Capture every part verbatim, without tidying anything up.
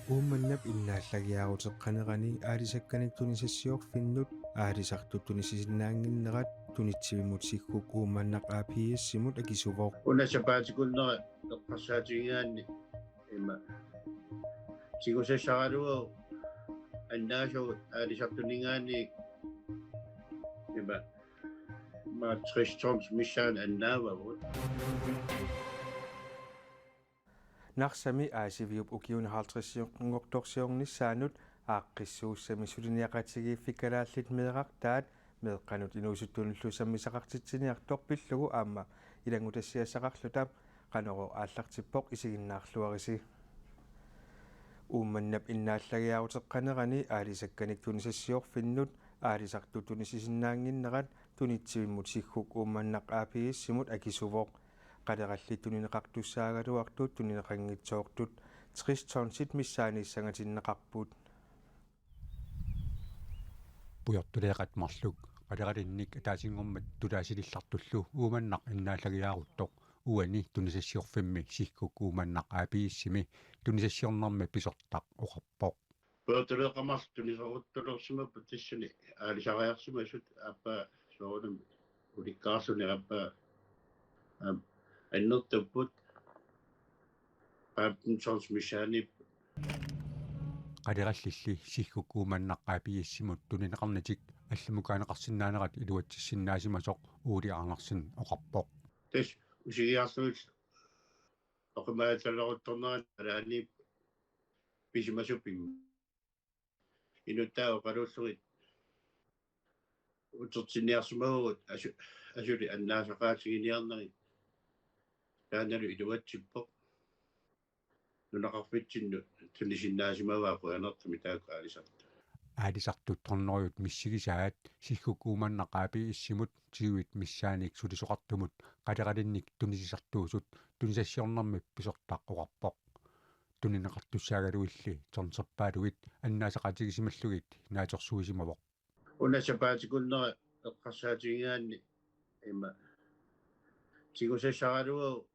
Uummannap innaallagiaaruteqqanerani aalisakkanik tunisassiorfinnut aalisartut tunisisinnaannginnerat Tunitsivimmut Sigguk Uummannaq A/S-imut akisuvoq. Una sapaatip akunnera eqqarsaatigigaanni ima tigusassaralugu annaasagut aalisartuninngaanniit ima maani tres tons missaani annaavagut. Narsami Aasiviup ukiuni halvtredsinngortorsiornissaanut aaqqissuussami suliniaqatigiiffikalaallit meerartaat meeqqanut inuusuttunullu sammisaqartitsiniartoq pillugu aamma ilanngutassiassaqarluta Qanorooq aallartippoq, isiginnaarluarisi. Uummannap innaallagiaaruteqqanerani aalisakkanik tunisassiorfinnut aalisartut tunisisinnaannginnerat Tunitsivimmut Sigguk Uummannaq A/S-imut akisuvoq. Qalerallit tunineqartussaagaluartut tunineqanngitsoortut tres tonsit missaaniissangatinneqarput. Pujortuleeqat marluk qaleralinnik ataasinngormat tulaasilillartullu Uummannaq innaallagiaaruttoq uani tunisassiorfimmi Sigguk Uummannaq A/S-imi tunisassiornermi pisortaq oqarpoq. Pujortuleeqat marluk tunisassaruttulersimapput tassani aalisariarsimasut aappaa soorunami ulikkaarluni aappaa aam annertupput femten tons missaaniipput. Qalerallilli Sigguk Uummannaq A/S-imut tunineqarnatik allamukaaneqarsinnaanerat iluatsissinnaasimasoq Ole Andersen oqarpoq. Tassa usigiarlugit oqimaatsaleruttornerani alaaniip pisimasup imma. Inuttaa oqaluullugit utertinniarsimavugut asu-, asuli annaasaqaatiginiarnerit. Taannalu iluatsippoq. Nunaqarfitsinnut tunisinnaasimavaa qujanartumik taakku aalisartut. Aalisartut hundredet missigisaat Sigguk Uummannaq A/S-imut tyvet missaanik sulisoqartumut qaleralinnik tunisisartuusut tunisassiornermi pisortaq oqarpoq. Tunineqartussaagaluilli tonserpaalugit annaasaqaatigisimallugit naatsorsuisimavoq. Una sapaatip akunnera eqqarsaatigigaanni ima tigusassaralugu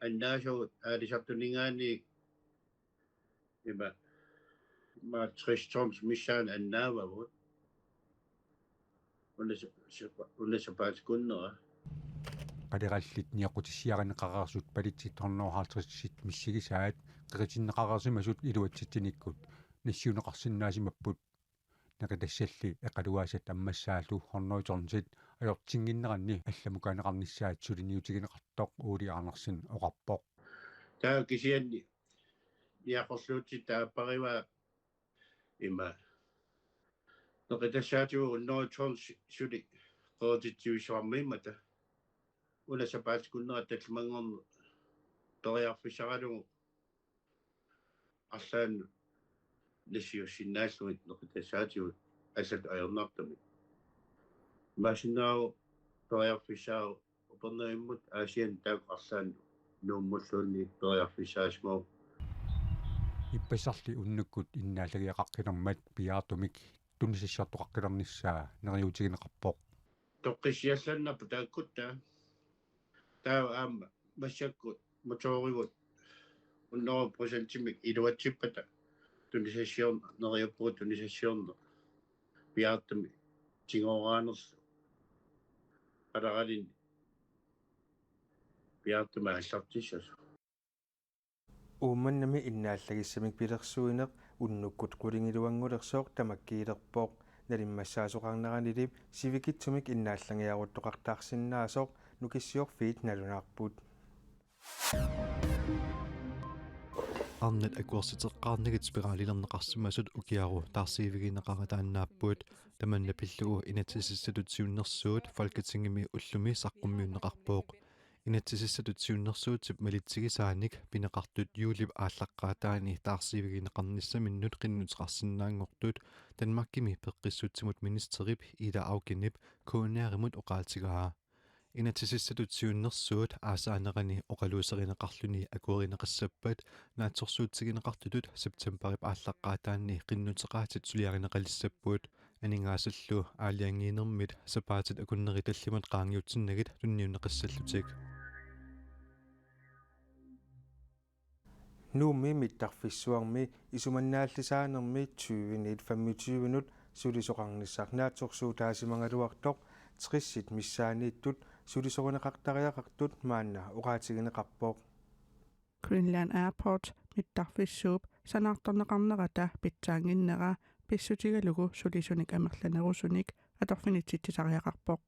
annaasagut aalisartuninngaanniit ima maani tres tons missaani annaavagut. Una sa-, sapa-, una sapaatip akunnera. Qalerallit nioqqutissiarineqareersut palitsit hundrede halvtredsit missigisaat qeritinneqareersimasut iluatsitsinikkut nassiunneqarsinnaasimapput. Neqitassalli eqalugaasat ammassaallu hundrede tonsit ajortinnginneranni allamukaaneqarnissaat suliniutigineqartoq Ole Andersen oqarpoq. Taava kisianni niaqorluutsit taapparivaa ima neqitassaatigut hundrede tons suli qerititsivissuarmiimmata. Una sapaatip akunnera tallimanngorneq periarfissaralugu arlaannut nassiussinnaallugit neqitassaatigut allatut ajornartumik. Imaassinnaavoq periarfissaavoq Upernavimmut Aasiannut taakku arlaannut Nuummulluunniit periarfissaasimavoq. Ippassarli unnukkut innaallagiaqaqqilermat piaartumik tunisassiortoqaqqilernissaa neriuutigineqarpoq. Toqqissiallannerput taakkutta. Taava aamma massakkut motoorivut hundrede procentimik iluatsippata tunisassiorneq neriuppugut tunisassiorneq piaartumik tigooraanersoq. Qaleralinni piaartumik aallartissasoq. Uummannami innaallagissamik pilersuineq unnukkut qulingiluanngulersoq tamakkiilerpoq. Nalimmassaasoqarneranilli sivikitsumik innaallagiaruttoqartarsinnaasoq Nukissiorfiit nalunaarput. Arnat akuersiteqqaarnagit spiralilerneqarsimasut ukiaru taarsiivigineqarataannaapput. Tamanna pillugu inatsisissatut siunnersuut Folketingimi ullumi saqqummiunneqarpoq. Inatsisissatut siunnersuutip malitsigisaanik pineqartut juulip aallaqqaataani taarsiivigineqarnissaminnut qinnuteqarsinnaanngortut Danmarkimi peqqissutsimut ministerip Ida Aukenip K N R-imut oqaatigaa. Inatsisissatut siunnersuut aasaanerani oqaluuserineqarluni akuerineqassappat naatsorsuutigineqartutut septemberip aallaqqaataani qinnuteqaatit suliarineqalissapput. Aningaasallu aalajangiinermit sapaatit akunneri tallimat qaangiutsinnagit tunniunneqassallutik. Nuummi mittarfissuarmi isumannaallisaanermi tyveniit femogtyvenut sulisoqarnissaq naatsorsuutaasimagaluartoq tressit missaanniittut sulisorineqartariaqartut maanna oqaatigineqarpoq. Greenland Airport mittarfissuup sanaartorneqarnerata pitsaannginnera pissutigalugu sulisunik amerlanerusunik atorfinitsitsisariaqarpoq.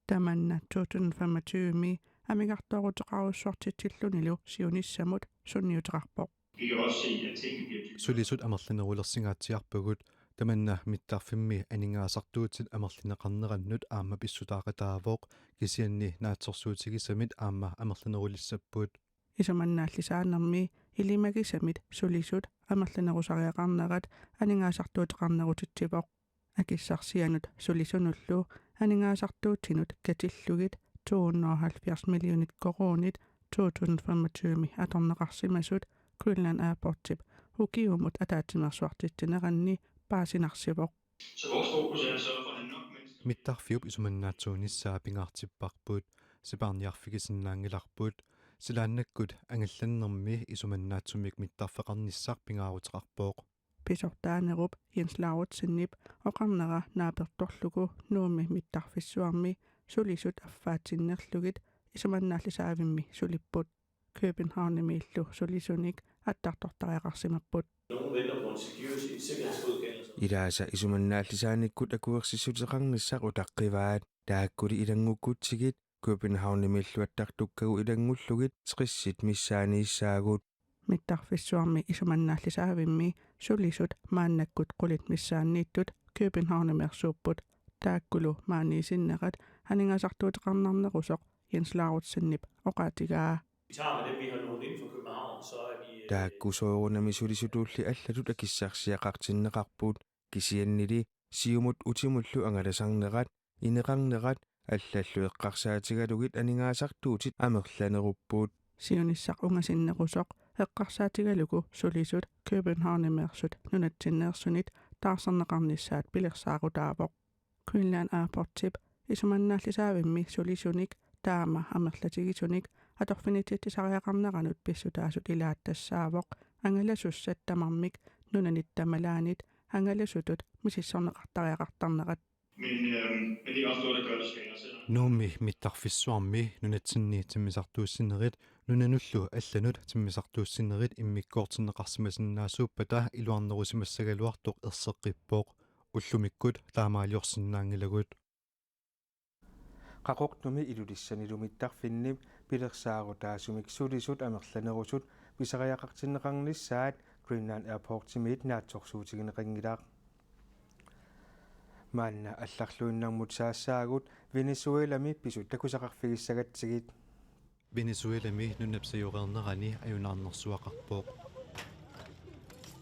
Tamanna to tusind femogtyve-mi amigartooruteqarussuartitsillunilu siunissamut sunniuteqarpoq. Vi kan også se, at tingene bliver dyrere. Sulisut amerlanerulersingaatsiarpagut, tamanna mittarfimmi aningaasartuutit amerlineqarnerannut aamma pissutaaqataavoq, kisianni naatsorsuutigisamit aamma amerlanerulissapput. Isumannaallisaanermi ilimagisamit sulisut amerlanerusariaqarnerat aningaasartuuteqarnerutitsivoq. Akissarsianut sulisunullu aningaasartuutinut katillugit to hundrede og halvfjerds millionit koruunit to tusind femogtyve-mi atorneqarsimasut Greenland Airportsip ukiumut ataatsimeersuartitsineranni paasinarsivoq. Så vores fokus er at sørge for, at der er nok mennesker. Mittarfiup isumannaatsuunissaa pingaartipparput, sipaarniarfigisinnaanngilarput, silaannakkut angallannermi isumannaatsumik mittarfeqarnissaq pingaaruteqarpoq. Pisortaanerup Jens Lauritsenip oqarnera naapertorlugu Nuummi mittarfissuarmi sulisut affaatsinnerlugit isumannaallisaavimmi sulipput. Københavnimiillu sulisunik attartortariaqarsimapput. Nogen venter på en security, sikkerhedsgodkendelse. Ilaasa isumannaallisaanikkut akuersissuteqarnissaq utaqqivaat, taakkuli ilanngukkutsigit Københavnimiillu attartukkagut ilanngullugit tressit missaaniissaagut. Mittarfissuarmi isumannaallisaavimmi sulisut maannakkut qulit missaanniittut Københavnimeersuupput, taakkulu maaniisinnerat aningaasartuuteqarnarnerusoq Jens Lauritsenip oqaatigaa. Vi tager med dem, vi har lånt ind fra København, så er vi, øh, Taakku soorunami sulisutulli allatut akissarsiaqartinneqarput, kisiannili siumut utimullu angalasarnerat, ineqarnerat allallu eqqarsaatigalugit aningaasartuutit amerlanerupput. Siunissaq ungasinnerusoq eqqarsaatigalugu sulisut Københavnimeersut nunatsinneersunit taarserneqarnissaat pilersaarutaavoq. Greenland Airportsip isumannaallisaavimmi sulisunik taama amerlatigisunik atorfinitsitsisariaqarneranut pissutaasut ilaat tassaavoq angalasussat tamarmik nunanit tamalaanit angalasutut misissorneqartariaqartarnerat. Men, øhm, men det er også noget, der gør det sværere, selvom Nuummi mittarfissuarmi nunatsinni timmisartuussinerit nunanullu allanut timmisartuussinerit immikkoortinneqarsimasinnaasuuppata iluarnerusimassagaluartoq erseqqippoq. Ullumikkut taamaaliorsinnaanngilagut. Qaqortumi Ilulissanilu mittarfinnip pilersaarutaasumik sulisut amerlanerusut pisariaqartinneqarnissaat Greenland Airportsimiit naatsorsuutigineqanngilaq. Maanna allarluinnarmut saassaagut Venezuelami pisut takusaqarfigissagatsigit. Venezuelami nunap sajoreernerani ajunaarnersuaqarpoq.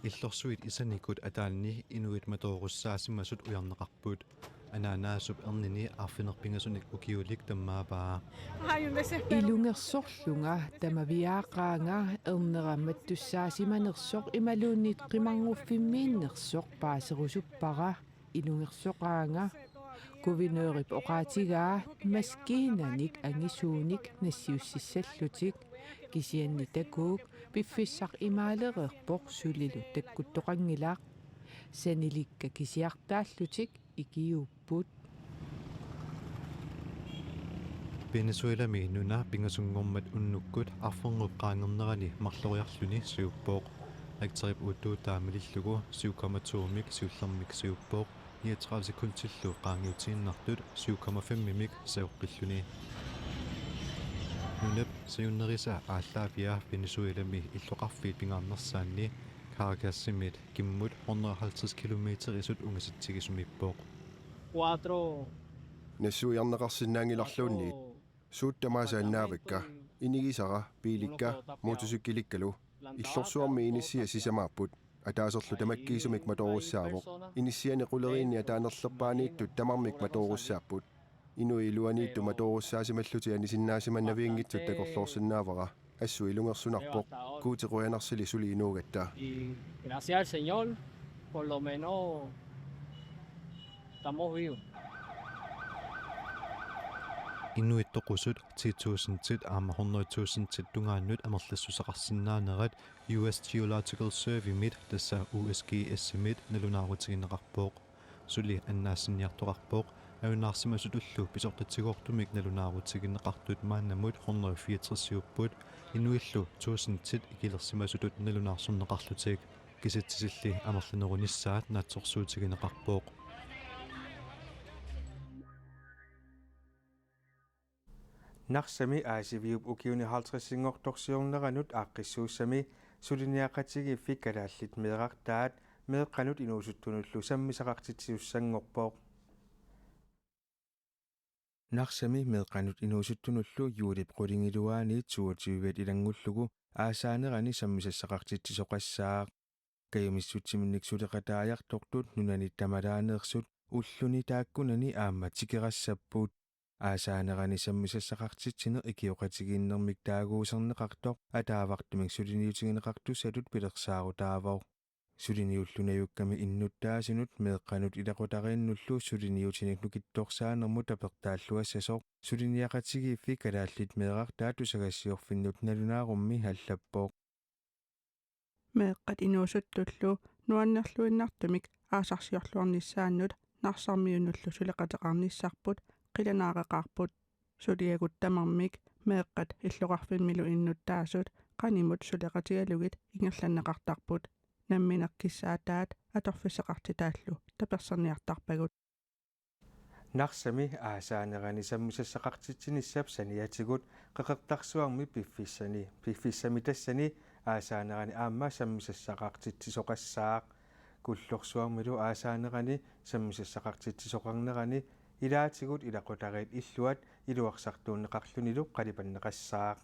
Illorsuit isanikut ataanni inuit matoorussaasimasut ujarneqarput. Anaanaasup ernini arfineq-pingasunik ukiulik tammaavaa. Ilungersorlunga tamaviaaqaanga ernera mattussaasimanersoq imaluunniit qimarnguffimmiinnersoq paaserusuppara. Ilungersoqaanga. Guvernørip oqaatigaa maskiinanik angisuunik nassiussissallutik, kisianni takuuk piffissaq imaalereerpoq sulilu takkuttoqanngilaq. Sanilikka kisiartaallutik ikiuupput. Venezuelami nuna pingasunngormat unnukkut arferngup qaangernerani marloriarluni siuppoq. Richterip uuttuutaa malillugu syv komma to-mik siullermik siuppoq, niogtredive sekundillu qaangiutiinnartut syv komma fem-imik sajoqqilluni. Nunap sajunnerisa aallaavia Venezuelami illoqarfiit pingaarnersaanni Caracasimit kimmut hundrede og halvtreds kilometerisut ungasitsigisumiippoq. Cuatro. Nassuiarneqarsinnaanngilarluunniit. Suut tamaasa annaavakka, inigisara, biilikka, motorcyklikkalu. Illorsuarmi inissiat sisamaapput. Ataaserlu tamakkiisumik matoorussaavoq. Inissiani quleriinni ataanerlerpaaniittut tamarmik matoorussaapput. Inuit iluaniittut matoorussaasimallutik anisinnaasimannavianngitsut takorloorsinnaavara. Assut ilungersunarpoq. Guuti qujanarsili suli inuugatta. Y gracias al Señor, por lo menos Inuit toqusut ti tusindit aamma hundrede tusindit tungaannut amerlassuseqarsinnaanerat U S Geological Surveymit, tassa U S G S-imit, nalunaarutigineqarpoq. Suli annaassiniartoqarpoq. Ajunaarsimasutullu pisortatigoortumik nalunaarutigineqartut maannamut hundrede fireogtresiupput, inuillu tusindit ikilersimasutut nalunaarsorneqarlutik. Kisitsisilli amerlanerunissaat naatsorsuutigineqarpoq. Narsami Aasiviup ukiuni halvtredsinngortorsiorneranut aaqqissuussami suliniaqatigiiffik Kalaallit Meerartaat meeqqanut inuusuttunullu sammisaqartitsisussanngorpoq. Narsami meeqqanut inuusuttunullu juulip qulingiluaani toogtyve ilanngullugu aasaanerani sammisassaqartitsisoqassaaq. Kajumissutsiminnik suleqataajartortut nunani tamalaaneersut ulluni taakkunani aamma tikerassapput. Aasaanerani sammisassaqartitsineq ikioqatigiinnermik taaguuserneqartoq ataavartumik suliniutigineqartussatut pilersaarutaavoq. Suliniullu najukkami innuttaasunut meeqqanut ilaqutariinnullu suliniutinik nukittorsaanermut tapertaalluassasoq suliniaqatigiiffik Kalaallit Meerartaat tusagassiorfinnut nalunaarummi allappoq. Meeqqat inuusuttullu nuannerluinnartumik aasarsiorluarnissaannut Narsarmiunullu suleqateqarnissarput qilanaareqarput. Suliagut tamarmik meeqqat illoqarfimmilu innuttaasut qanimut suleqatigalugit ingerlanneqartarput. Nammineq kissaataat atorfissaqartitaallu taperserniartarpagut. Narsami aasaanerani sammisassaqartitsinissap saniatigut Qeqertarsuarmi piffissani, piffissami tassani aasaanerani aamma sammisassaqartitsisoqassaaq. Kullorsuarmilu aasaanerani sammisassaqartitsisoqarnerani ilaatigut ilaqutariit illuat iluarsartuunneqarlunilu qalipanneqassaaq.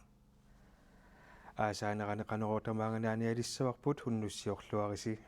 Aasaanerani Qanorooq tamaanga naanialissavarput, unnussiorluarisi.